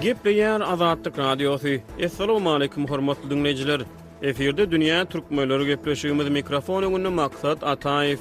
Gepleýär Azatlyk Radiosy. Assalamualaikum hormatly diňleýjiler. Efirde dünýä türkmenleri gepleşigimiz mikrofon öňünde Maksat Ataýew.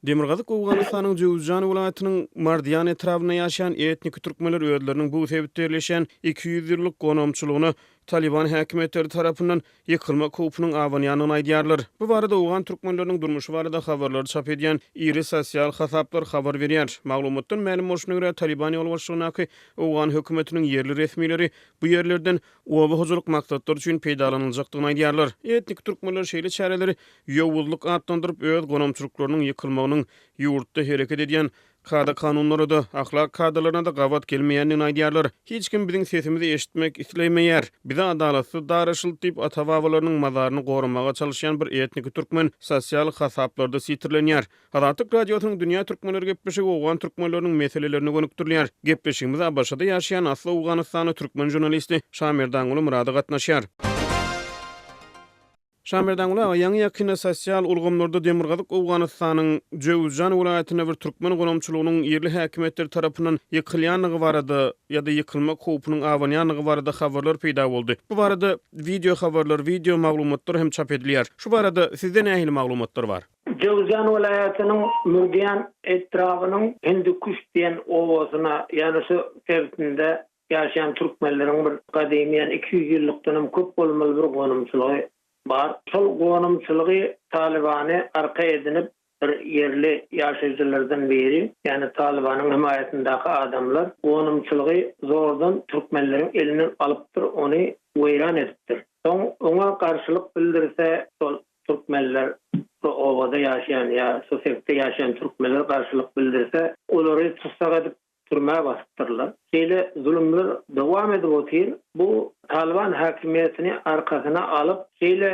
Demirgazyk Owganystanyň Jöwüzjan welaýatynyň Mardiýan etrabynda ýaşaýan etniki türkmenler özleriniň bu sebitde ýerleşýän 200 ýyllyk gonamçylygyna Talyban häkimiýetleri tarapyndan ýykylmak howpunyň abanýandygyny aýdýarlar. Bu barada owgan türkmenleriniň durmuşy barada habarlary çap edýän iri sosial hasaplar habar berýär. Maglumatdan mälim bolşuna görä, Talyban ýolbaşçylygyndaky owgan hökümetiniň ýerli resmileri bu ýerlerden oba hojalyk maksatlary üçin peýdalanyljakdygyny aýdýarlar. Etniki türkmenler şeýle çäreleri ýowuzlyk atlandyryp, öz gonamçylyklarynyň ýykylmagynyň ýurtda hereket edýän kada-kanunlara-da, ahlak kadalaryna-da gabat gelmeýändigini aýdýarlar. Hiç kim biziň sesimizi eşitmek islemeýär. Bize adalatsyz daraşyldy diýip, ata-babalarynyň mazaryny goramaga çalyşýan bir etniki türkmen sosial hasaplarda sitirlenýär. Azatlyk Radiosynyň Dünýä türkmenleri gepleşigi owgan türkmenleriniň meselelerine gönükdirilýär. Gepleşigimize ABŞ-da ýaşaýan asly owganystanly türkmen žurnalisti Şamerdanguly Myrady gatnaşýar. Şamerdanguly aga, ýaňy-ýakynda sosial ulgamlarda Demirgazyk Owganystanyň Jöwüzjan welaýatynda bir türkmen gonamçylygynyň ýerli häkimiýetler tarapyndan ýykylýandygy barada ýa-da ýykylmak howpunyň abanýandygy barada habarlar peýda boldy. Bu barada wideo habarlar, wideo maglumatlar hem çap edilýär. Şu barada sizde nähili maglumatlar bar? Jöwüzjan welaýatynyň Mürdiýan etrabynyň Hindikuş diýen obasyna, ýagny şu sebitinde ýaşaýan türkmenleriň bir gadymy ýagny 200 ýyllykdan hem köp bolmaly bir gonamçylygy bar. Şol gonamçylygy Talybany arka edinip bir ýerli ýaşaýjylardan biri, ýagny Talybanyň hemaýatyndaky adamlar gonamçylygy zordan türkmenleriň elinden alypdyr, ony weýran edipdir. Soň oňa garşylyk bildirse şol türkmenler şu obada ýaşaýan ýa şu sebitde ýaşaýan türkmenler garşylyk bildirse olary tussag edip türmä basypdyrlar. Şeýle zulumlar dowam edip otyr. Bu Talyban häkimiýetini arkasyna alyp, şeýle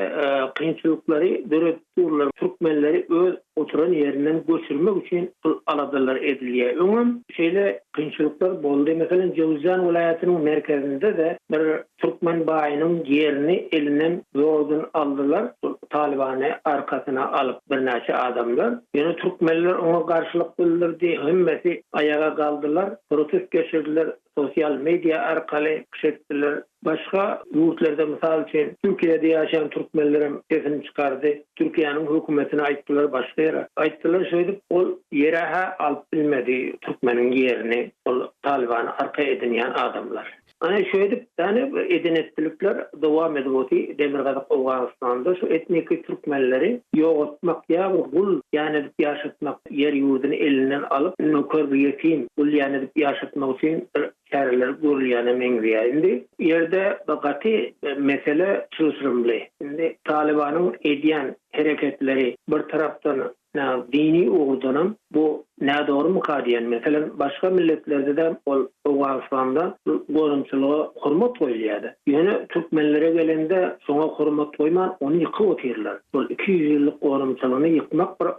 kynçylyklary döredip durlar. Türkmenleri öz oturan ýerinden göçürmek üçin şul aladalar edilýär. Öňem şeýle kynçylyklar boldy. Meselem, Jöwüzjan welaýatynyň merkezinde-de bir Türkmen baýynyň ýerini elinden zordan aldylar, şol Talybany arkasyna alyp birnäçe adamlar. Ýöne türkmenler oňa garşylyk bildirdi, hemmesi aýaga galdylar, protest geçirdiler, sosial media arkaly çykyş etdiler. Başga ýurtlarda mysal üçin Türkiýede ýaşaýan türkmenlerem sesini çykardy, Türkiýäniň hökümetine aýtdylar, başga ýere aýtdylar, şeýdip ol ýere-hä alyp bilmedi türkmeniň ýerini şol Talybany arka edinýän adamlar. Ana şeýdip däne bu eden-etdilikler dowam edip oty Demirgazyk Owganystanda şu etniki türkmenleri ýok etmek ýa bir gul ýan edip ýaşatmak ýer ýurduny elinden alyp nöker bir ýetim gul ýan edip ýaşatmak üçin bir çäreler görülýäne meňzeýär. Indi ýerde bu gaty mesele çylşyrymly. Indi Talybanyň edýän hereketleri bir tarapdan Ýa dini ugurdanam bu nädogrumyka diýen. Meselem, başga milletlerde-de ol Owganystanda gonamçylyga hormat goýulýardy. Ýöne türkmenlere gelende şoňa hormat goýman ony ýykyp otyrlar. Şol 200 ýyllyk gonamçylygyny ýykmak bir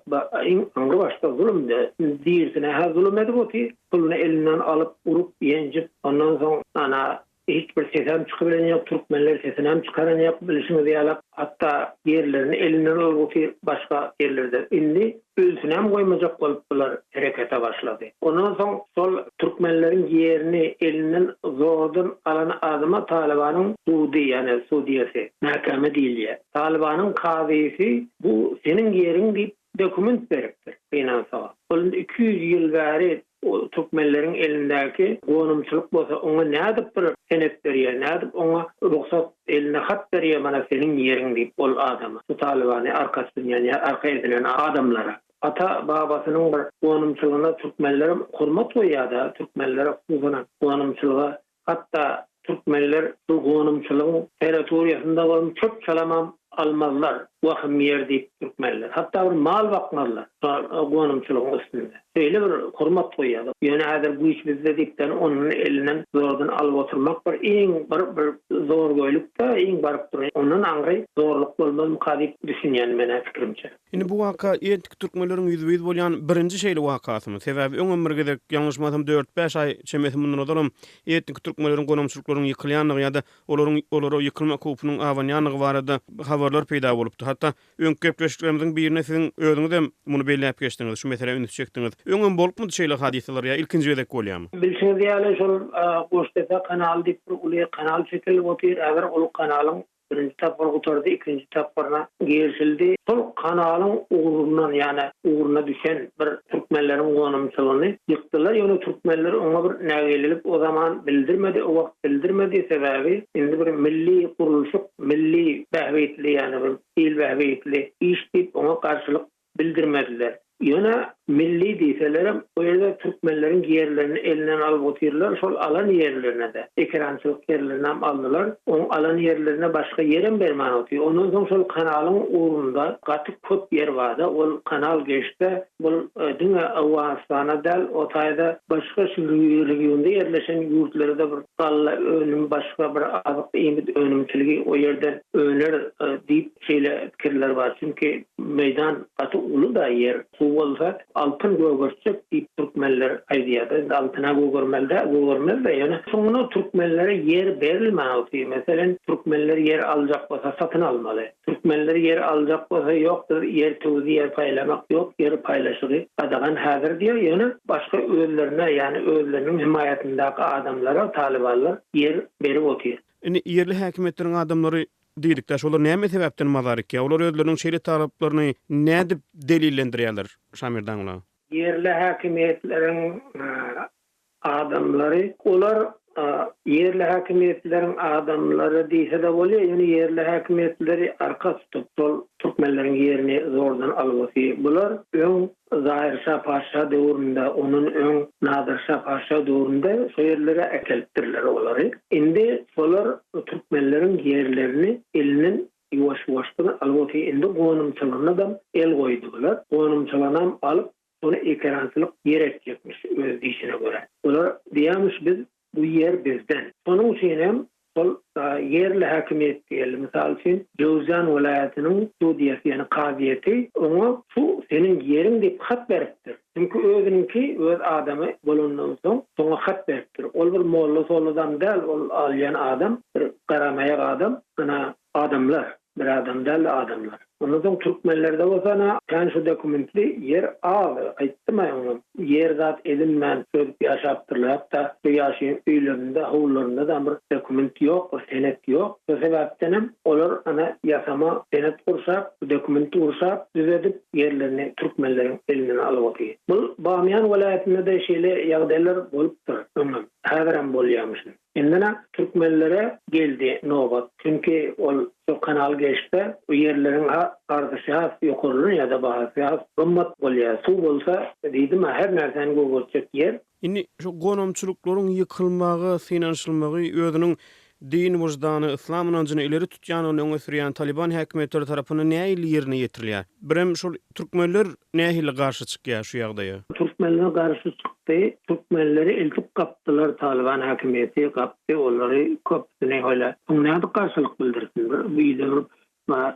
iň aňry başda zulumdy. Dirisine-hä zulum edip otyr, puluny elinden alyp, urup, ýenjip, ondan soň ana Hiç bir sesem çykybilen ýok, türkmenler sesinem çykaran ýok, bilşiňiz ýalak, hatda ýerlerini elinden alyp otyr başga ýerlerde. Indi ölsünem goýmajak bolup bular herekete başlady. Ondan soň şol türkmenleriň ýerini elinden zordan alan adama Talybanyň sudy, ýagny sudýasy, mäkäme diýilýär. Talybanyň kazysy bu seniň ýeriň diýip dokument beripdir gynansagam. Ol indi 200 ýyl bäri türkmenleriň elindäki gonamçylyk bolsa oňa nädip bir senet berýär, nädip oňa rugsat eline hat berýär mana seniň ýeriň diýip ol adama, şu talybany arka tutunýan ýa arka edinen adamlara. Ata babasynyň bir gonamçylygyna türkmenlerem hormat goýýada, türkmenlere hususanam gonamçylyga Hatda türkmenler bu gonamçylygyň territoriýasynda bolan çöp-çalamam almazlar, wahym ýer diýip türkmenler. Hatda bir mal bakmazlar şol gonamçylygyň üstünde. Şeýle bir hormat goýýarlar. Ýöne häzir güýç bizde diýipden onuň elinden zordan alyp oturmak bir iň bir bir zorgöýlük-de, iň baryp duran ondan aňry zorluk bolmazmyka diýip düşünýän men-ä pikirimçe. Indi bu waka etnik türkmenleriň ýüzbe-ýüz bolýan birinji şeýle wakasymy? Sebäbi öňem bir gezek, ýalňyşmasam dört-bäş aý çemesi mundan ozalam etnik türkmenleriň gonamçylyklarynyň ýykylýandygy ýa-da olaryň olara ýykylmak howpunyň abanýandygy barada habarlar peýda bolupdy. Hatda öňki gepleşiklerimiziň birinde siziň özüňizem muny belläp geçdiňiz, şu meselä üns çekdiňiz. Öňem bolupmydy şeýle hadysalar ýa ilkinji gezek bolýarmy? Bilşiňiz ýaly, şol Goşdepe kanaly diýip bir uly kanal çekilip otyr. Häzir ol kanalyň Birinji tapgyr gutardy, ikinji tapgyryna girişildi. Şol kanalyň ugrundan, ýagny ugruna düşen bir türkmenleriň gonamçylygyny ýykdylar. Ýöne türkmenler oňa bir nägilelik o zaman bildirmedi, o wagt bildirmedi. Sebäbi indi bir milli gurluşyk, milli bähbitli, ýagny bir il bähbitli iş diýip oňa garşylyk bildirmediler. Ýöne milli diýselerem, o ýerde türkmenleriň ýerlerini elinden alyp otyrlar, şol alan ýerlerine-de, ekerançylyk ýerlerinem aldylar, oň alan ýerlerine başga ýerem bermän otyr. Ondan soň şol kanalyň ugrunda gaty köp ýer bar-da, ol kanal geçse, bul diňe Owganystana däl, o taýda başga şu regionda ýerleşen ýurtlara-da bir galla önüm, başga bir azyk-iýmit önümçiligi o ýerden öner diýip, Şeýle pikirler bar, çünki meýdan gaty uly-da ýer, suw bolsa altyn gögertjek diýip türkmenler aýdýar-da, indi altyn-a gögermeli däl, gögermez-de, ýöne soňuna türkmenlere ýer berilmän otyr. Meselem, türkmenler ýer aljak bolsa satyn almaly. Türkmenler ýer aljak bolsa ýok biz ýer töwzi ýer paýlamak ýok, ýer paýlaşygy gadagan häzir diýýär, ýöne başga özlerine, ýagny özleriniň hemaýatyndaky adamlara talybanlar ýer berip otyr. Indi ýerli häkimiýetleriň adamlary Diýdik-dä, şolar näme sebäpden mazar ekýär? Olar özleriniň şeýle talaplaryny nädip delillendirýärler, Şamirdaňla? Ýerli häkimiýetleriň adamlary, olar ýerli häkimiýetleriň adamlary diýse-de bolýar, ýöne ýerli häkimiýetleri arka tutup, şol türkmenleriň ýerini zordan alyp otyr. Bular öň Zahyr şa patyşa döwründe, ondan öň Nadyr şa patyşa döwründe şo ýerlere äkelipdirler olary. Indi şolar türkmenleriň ýerlerini elinden ýuwaş-ýuwaşdan alyp otyr. Indi gonamçylygyna-dam el goýdy bular. Gonamçylygynam alyp, şony ekerançylyk ýer etjekmiş öz diýşine görä. Olar diýýärmiş biz Bu ýer bizden. Şonuň üçin hem şol ýerli häkimiýet diýeli, mysal üçin, Jöwzjan welaýatynyň sudýasy, ýagny kazyýeti oňa şu seniň ýeriň diýip hat beripdir. Çünki özüniňki, öz adamy bolandan soň, şoňa hat beripdir. Ol bir molla-solladam däl, ol alýan adam bir garamaýak adam, ana, Adamlar, bir adam däl-de adamlar. Ondan soň türkmenlerde bolsa ana kän şu dokumentli ýer az, aýtdym-aý oňam. Ýer zat edinmän şödüp ýaşapdyrlar. Hatda şu ýaşaýan öýlerinde, howlularynda-da bir dokument ýok, bir senet ýok. Şo sebäpdenem olar ana ýasama senet gurşap, dokument gurşap, düzedip ýerlerini türkmenleriň elinden alyp otyr. Bu Bamyýan welaýatynda-da şeýle ýagdaýlar bolupdyr öňem, häzirem bolýarmyşyn. Indine türkmenlere geldi nobat. Çünki ol şo kanal geçse, bu ýerleriň arzyşy has ýokarlanýar-da, bahasy has gymmat bolýar. Suw bolsa, diýdim-ä, her närseni gögertjek ýer. Indi şu gonamçylyklaryň ýykylmaga synanyşylmagy özüniň din, wyždany, yslam ynanjyny ileri tutýandygyny öňe sürýän Talyban häkimiýetleri tarapyndan nähili ýerine ýetirilýär? Birem şol türkmenler nähili garşy çykýar şu ýagdaýa? Türkmenler garşy çykdy. Türkmenleri eltip gapdylar Talyban häkimiýeti gapdy olary köpüsini öyle. Soň nädip garşylyk bildirsin bir öýde bir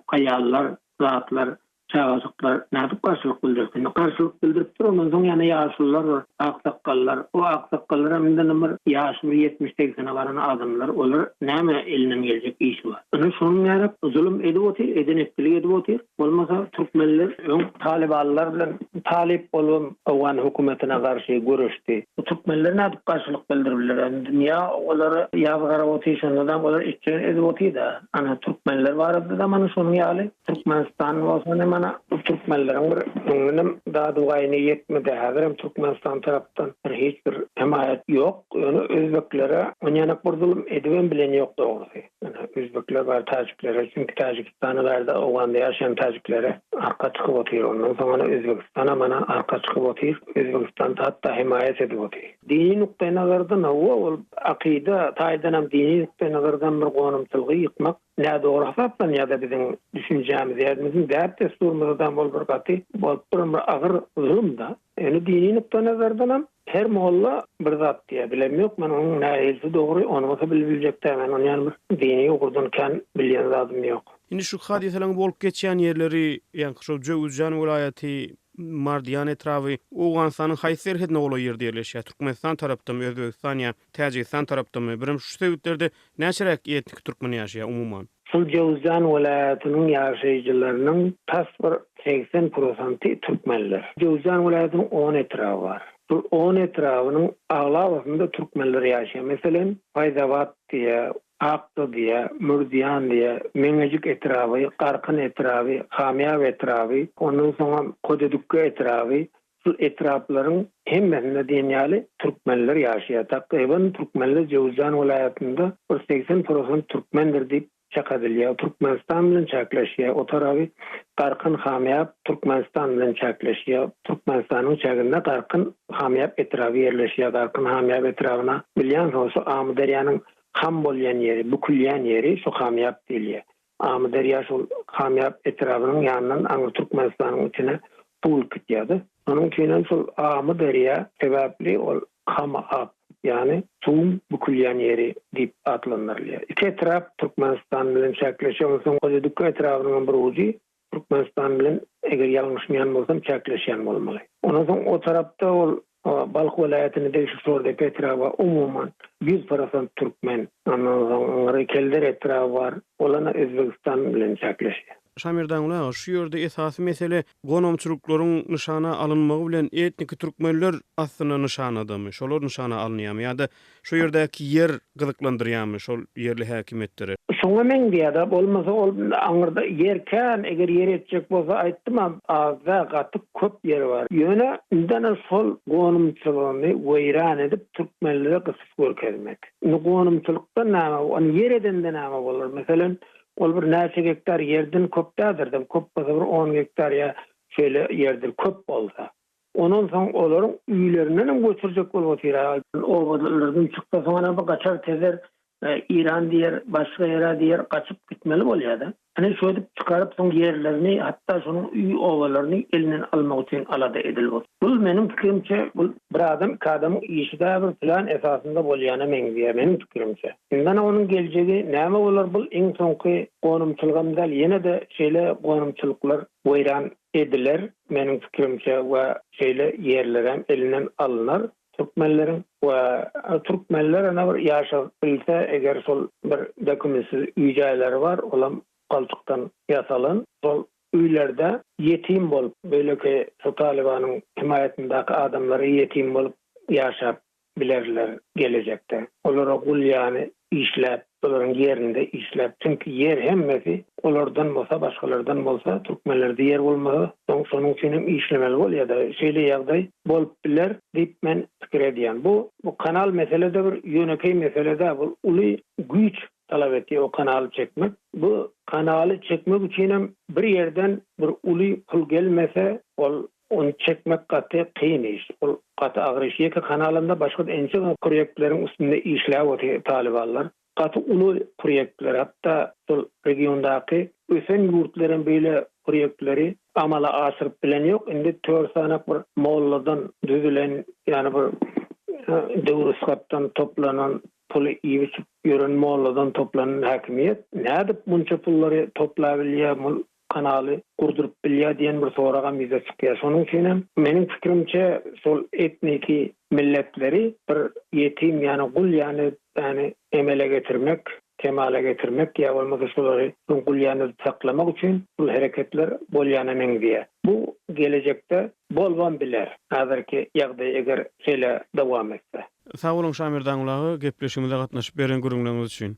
aýallar zatlar çagajyklar nädip garşylyk bildirsin. Garşylyk bildiripdir ondan soň ýene ýaşulular bir aksakgallar. O aksakgallar hem indi bir ýaşy bir ýetmiş-segsene baran adamlar olar näme elinden geljek işi bar. Ine şonuň ýaly zulum edip otyr eden-etdilik edip otyr. Bolmasa türkmenler öň talybanlar bilen talyp bolubam owgan hökümetine garşy göreşdi. Bu türkmenler nädip garşylyk bildirip biler? Indi dünýä olary ýazgaryp otyr şondadam olar etjegini edip otyr-da. Ana türkmenler barada-da mana şonuň ýaly. Türkmenistan bolsa ine mana bu türkmenleriň bir öňdenem dady-gaýyny ýetmedi. Häzirem Türkmenistan tarapdan bir hiç bir hemaýat ýok. Ýöne özbeklere onýanak bir zulum edibem bilen ýok dogrusy. Ýöne özbekler bar täjiklere, çünki Täjigistana bärde Owganda ýaşaýan täjiklere arka çykyp otyr. Ondan soň ana Özbegistanam ana arka çykyp otyr. Özbegistan hatda hemaýat edip otyr. Dini nukdaýnazardan hawa ol akyda taýdanam dini nukdaýnazardan bir gonamçylygy ýykmak nädogry hasaplanýada biziň düşünjämiz ýa biziň däp-dessurymyzadam ol bir gaty bolup duran bir agyr zulumda. Ýöne dini nukdaýnazardanam her molla bir zat diýýär. Bilemok men onuň nähilisi dogry, ony bolsa bilip biljek däl. Men ony ýany bir dini ugurdan kän bilýän zadym ýok. Indi şu hadysalaryň bolup geçýän ýerleri, ýaňky şol Jöwüzjan welaýaty, Mardiýan etraby Owganystanyň haýsy serhedine golaý ýerde ýerleşýär? Türkmenistan tarapdamy, Özbegistan ýa Täjigistan tarapdamy? Birem şu sebitlerde näçeräk etniki türkmen ýaşaýar umuman? Şul Jöwüzjan welaýatynyň ýaşaýjylarynyň tas bir 80 prosanty türkmenler. Jöwüzjan welaýatynyň on etraby bar. Şul on etrabynyň aglabasynda türkmenler ýaşaýar. Meselem, Faýzabat diýýär, Akda diýýär, Mürdiýan diýýär, Meňejik etraby, Garkyn etraby, Hamýap etraby, ondan soňam Kodedükge etraby, Şul etraplaryň hemmesinde diýen ýaly türkmenler ýaşaýar. Takryban türkmenler Jöwüzjan welaýatynda bir 80 prosent türkmendir diýip çak edilýär. Türkmenistan bilen çäkleşýär. O taraby Garkyn Hamýap Türkmenistan bilen çäkleşýär. Türkmenistanyň çäginde Garkyn Hamýap etraby ýerleşýär. Garkyn Hamýap etrabyna bilýänsiňiz şu Amyderýanyň ham bolýan ýeri, bükülýän ýeri şu Hamýap diýilýär. Amyderýa şol Hamýap etrabynyň ýanyndan aňry Türkmenistanyň içine suw gitýärdi. Şonuň üçin hem şol Amyderýa sebäpli ol Hama-ap, ýagny suwuň bükülýän ýeri diýip atlandyrylýar. Iki etrap Türkmenistan bilen çäkleşýär. Onsoň Hojadükge etrabynyň hem bir ujy Türkmenistan bilen, eger ýalňyşmaýan bolsam, çäkleşýän bolmaly. Ondan soň o tarapda ol Balh welaýatyna degişli Şordepe etraby bar, umuman 100 prosent türkmen. Ondan soň aňry Kelder etraby bar, olam Özbegistan bilen çäkleşýär. Şamerdanguly aga, şu ýerde esasy mesele gonamçylyklaryň nyşana alynmagy bilen etniki türkmenler aslynda nyşanadamy, şolar nyşana alynýarmy ýa-da şu ýerdäki ýer gyzyklandyrýarmy şol ýerli häkimiýetleri? Şoňa meňzeýär-dä, bolmasa ol aňyrda ýer kän, eger ýer etjek bolsa aýtdym-a, az-da, gaty köp ýer bar. Ýöne indi ana şol gonamçylygyny weýran edip türkmenlere gysyş görkezmek. Indi gonamçylykdan näme, ony ýer edende näme bolar? Meselem, ol bir näçe gektar ýerden köp däldir-de, köp bolsa bir on gektar ýa şeýle ýerdir, köp bolsa. Ondan soň olaryň öýlerinden hem göçürjek bolup otyr. Obalardan çyksa soň ana bu gaçar tezer Iran diýer, başga ýere diýer, gaçyp gitmeli bolýar-da. Ine şöýdüp çykaryp soň ýerlerini, hatda şonuň öý obalaryny elinden almak üçin alada edilip otyr. Bul meniň pikirimçe bul bir adam, iki adamyň işi däl bir plan esasynda bolýana meňzeýär meniň pikirimçe. Indi ana onuň geljegi näme bolar bul iň soňky gonamçylygam däl ýene-de şeýle gonamçylyklar weýran ediler meniň pikirimçe we şeýle ýerlerem elinden alynar türkmenleriň we türkmenler ana bir ýaşap bilse eger şol bir dökümentsiz öý jaýlary bar olam palçykdan ýasalan şol öýlerde ýetim bolup beýleki şu talybanyň hemaýatyndaky adamlara ýetim bolup ýaşap bilerler gelejekde. Olara gul ýaly işläp, olaryň ýerinde işläp, çünki ýer hemmesi olardan bolsa, başgalardan bolsa, türkmenlerde ýer bolmasa, soň şonuň üçin hem işlemeli bolýar-da. Şeýle ýagdaý bolup biler diýip men pikir edýän. Bu bu kanal mesele-de bir ýönekeý mesele däl, bu uly güýç talap etýär o kanaly çekmek. Bu kanaly çekmek üçin hem bir ýerden bir uly pul gelmese, ol Ony çekmek gaty kyn iş. Ol gaty agyr iş. Ýeke kanalynda başga-da ençeme proýektleriň üstünde işläp otyr talybanlar. Gaty uly proýektler, hatda şol regiondaky ösen ýurtlar hem beýle proýektleri amala aşyryp bilen ýok. Indi tört sanak bir molladan düzülen, ýagny bir döwrüsgatdan toplanan puly iýip-içip ýören molladan toplanan häkimiýet nädip munça pullary toplabilýär, kanaly gurduryp bilýär diýen bir soragam ýüze çykýar. Şonuň üçin hem meniň pikirimçe şol etniki milletleri bir ýetim ýany gul ýany ýany emele getirmek, kemala getirmek ýa bolmasa şolary gul ýany saklamak üçin bul hereketler bolýana meňzeýär. Bu gelejekde bolubam biler. Häzirki ýagdaý eger şeýle dowam etse. Sag boluň Şamerdanguly aga gepleşigimize gatnaşyp beren gürrüňleriňiz üçin.